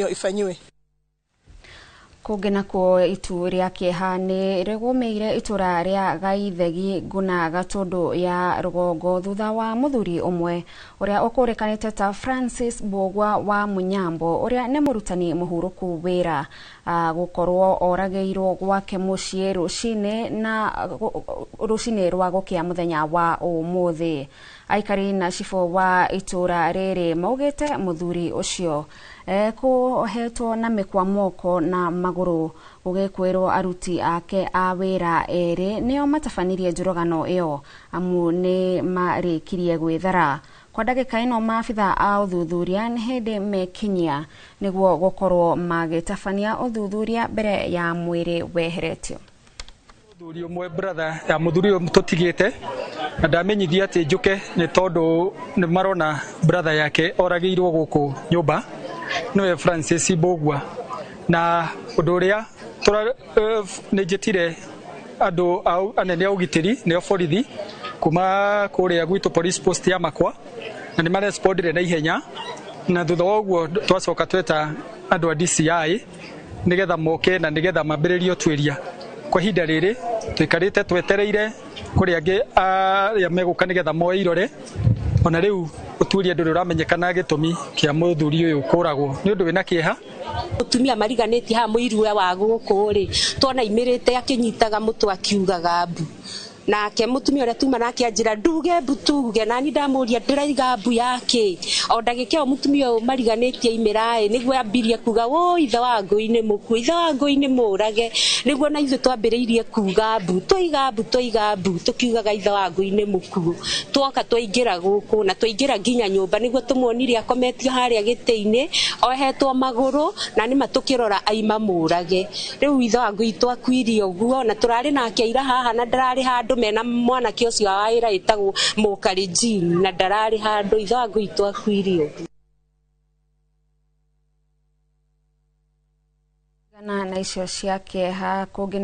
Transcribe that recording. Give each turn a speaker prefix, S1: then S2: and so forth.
S1: Ifanyiwe.
S2: Kũngĩ nakuo itu rĩa kĩeha nĩ rĩgũmĩire itũra rĩa Gaithegi Nguna Gatũndũ ya rũgongo thutha wa mũthuri ũmwe ũrĩa ũkũrĩkanĩte ta Francis Mbũgua wa Mũnyambo ũrĩa nĩ mũrutani mũhurũku wĩra gũkorwo oragĩirwo gwake mũciĩ rũcinĩ na rũcinĩ rwa gũkĩa mũthenya wa ũmũthĩ. Aikari na cibũ wa itũra rĩrĩ maugĩte mũthuri ũcio kũhetwo na mĩkwa moko na magũrũ gũgĩkwĩrwo aruti ake a wĩra erĩ nĩo matabanirie njũragano ĩyo amu nĩ marĩkirie gwĩthara. Kwa ndagĩka ĩno maabitha a ũthuthuria nĩ hĩndĩ mekinyia nĩguo gũkorwo magĩtabania ũthuthuria mbere ya mwĩrĩ weheretio.
S3: Mũthuri ũmwe brother ya mũthuri ũyũ tũtigĩte na ndamenyithia atĩ njũke nĩ tondũ nĩ marona brother yake oragĩirwo gũkũ nyũmba nĩwe Francis Mbũgua, na ũndũ ũrĩa nĩ njĩtire andũ anene a ũgitĩri nĩo borithi kuma kũrĩa gwitũ police post ya Makwa na nĩ marespondire na ihenya, na thutha wa ũguo twacoka tweta andũ a DCI nĩgetha moke na nĩgetha mambĩrĩrie ũtuĩria. Kwa ihinda rĩrĩ tũikarĩte twetereire kũrĩ angĩ arĩa megũka nĩgetha moe irore, ona rĩu ũtuĩria ndũrĩ ũramenyekana gĩtũmi kĩa mũthuri ũyũ kũragwo nĩ ũndũ wĩna kĩeha.
S4: Mũtumia mariganĩtie haha mũirue wa gũkũ rĩ tuona imĩrĩte akĩnyitaga mũtwe akiugaga mbu, nake mũtumia ũrĩa tuma nake anjĩra nduge mbu tuge, nani ndamũria ndĩraiga mbu yake o ndagĩka ĩyo mũtumia ũyũ mariganĩtie imĩra ĩ nĩguo ambirie kuga woi ithe wa ngũi nĩ mũkuũ, ithe wa ngũi nĩ mũrage, nĩguo na ithuĩ twambĩrĩirie kuga mbu twaiga mbu twaiga mbu tũkiugaga ithe wa ngũi nĩ mũkuũ. Twoka twaingĩra gũkũ na twaingĩra nginya nyũmba nĩguo tũmuonire akometio harĩa gĩtĩ-inĩ ohetwo magũrũ na nĩma tũkĩrora aima mũrage. Rĩu ithe wa ngũi twakuire ũguo na tũrarĩ nake ira haha na ndararĩ handũ mena mwanake ũcio wa wĩra ĩtagwo Mũkarĩ Jean na ndararĩ handũ, ithe wa ngũi twakuire ũguo.
S2: Na icio cia kĩeha kũngĩ na